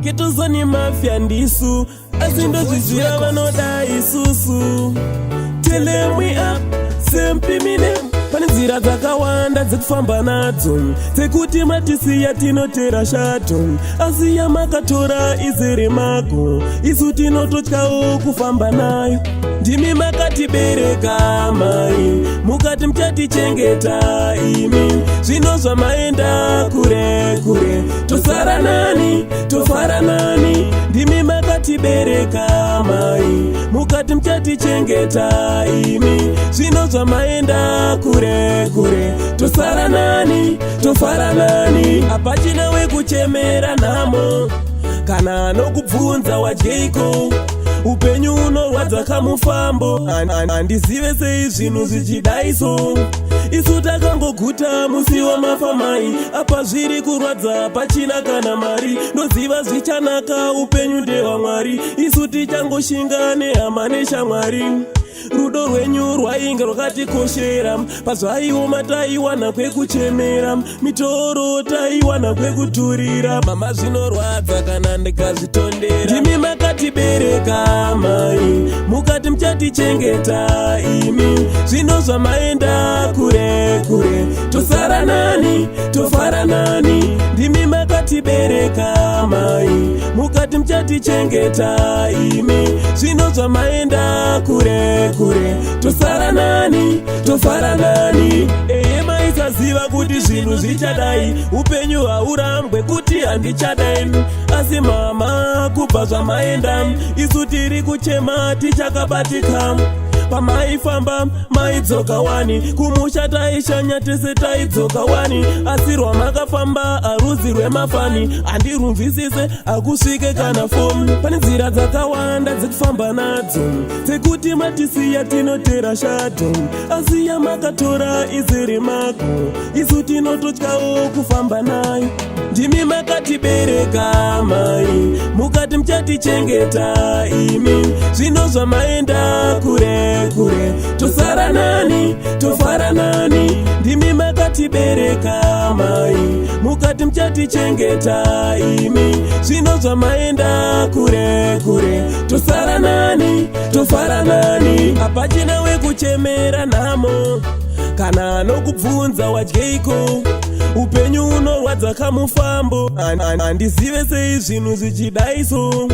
Ghetto Zone Mafia ndisu, asi ndozviziva vanoda isusu. Tell them we up, sempimine. Pane nzira dzakawanda dzekufamba nadzo, dzekuti matisiya tinotera shato, asi yamakatora izere mago, isu tinototyawo kufamba nayo. Ndimi makatibereka mai, mukati muchatichengeta imi. Zvino zvamaenda kure kure, tosara nani, tofara nani? Ndimi makatibereka mai, mukati muchatichengeta imi. Zvino zvamaenda kure kure, tosara nani, tofara nani? Hapachina wekuchemera nhamo kana anokubvunza wadyeiko. Upenyu unorwadza kamufambo. Handizive sei zvinhu zvichidaiso. Isu takangoguta musi wamafa mai, apa zviri kurwadza, pachina kana mari. Ndoziva zvichanaka, upenyu ndehwamwari. Isu tichangoshinga nehama neshamwari. Rudo rwenyu rwainge rwakatikoshera. Pazvaioma taiwana kwekuchemera, mitoro taiwana kwekuturira. Mama, zvinorwadza kana ndikazvitondera. Ndimi makatibereka mai, mukati muchatichengeta imi. Zvino zvamaenda kure kure, tosara nani, tofara nani? Ndimi makatibereka mai, mukati muchatichengeta imi. Zvino zvamaenda kure kure, tosara nani, tofara nani? Eye, maisaziva kuti zvinhu zvichadai. Upenyu haurambwe kuti handichadai, asi mama, kubva zvamaenda isu tiri kuchema tichakabatika. Pamaifamba maidzoka wani, kumusha taishanya tese, taidzoka wani. Asi rwamakafamba haruzi rwemafani, handirunzwisise, hakusvike kana fomu. Pane nzira dzakawanda dzekufamba nadzo, dzekuti matisiya tinotera shato, asi yamakatora izere mago, isu tinototyawo kufamba nayo. Ndimi makatibereka mai, mukati muchatichengeta imi. Zvino zvamaenda kure kure, tosara nani, tofara nani? Ndimi makatibereka mai, mukati muchatichengeta imi. Zvino zvamaenda kure kure, tosara nani, tofara nani? Hapachina wekuchemera nhamo kana anokubvunza wadyeiko. Upenyu unorwadza kamufambo. Handizive sei zvinhu zvichidaiso.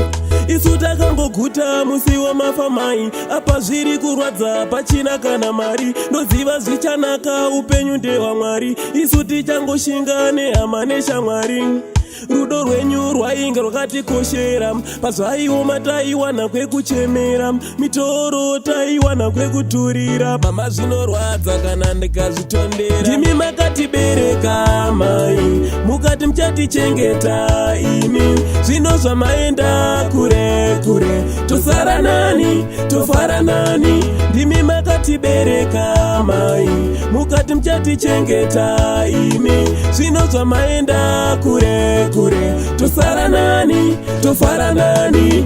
Isu takangoguta musi wamafa mai, apa zviri kurwadza, pachina kana mari. Ndoziva zvichanaka, upenyu ndehwamwari. Isu tichangoshinga nehama neshamwari. Rudo rwenyu rwainge rwakatikoshera. Pazvaioma taiwana kwekuchemera, mitoro taiwana kwekuturira. Mama, zvinorwadza kana ndikazvitondera. Ndimi makatibereka mai, mukati muchatichengeta imi. Zvino zvamaenda kure kure, tosara nani, tofara nani? Ndimi makatibereka mai, mukati muchatichengeta imi. Zvino zvamaenda kure kure, tosara nani, tofara nani?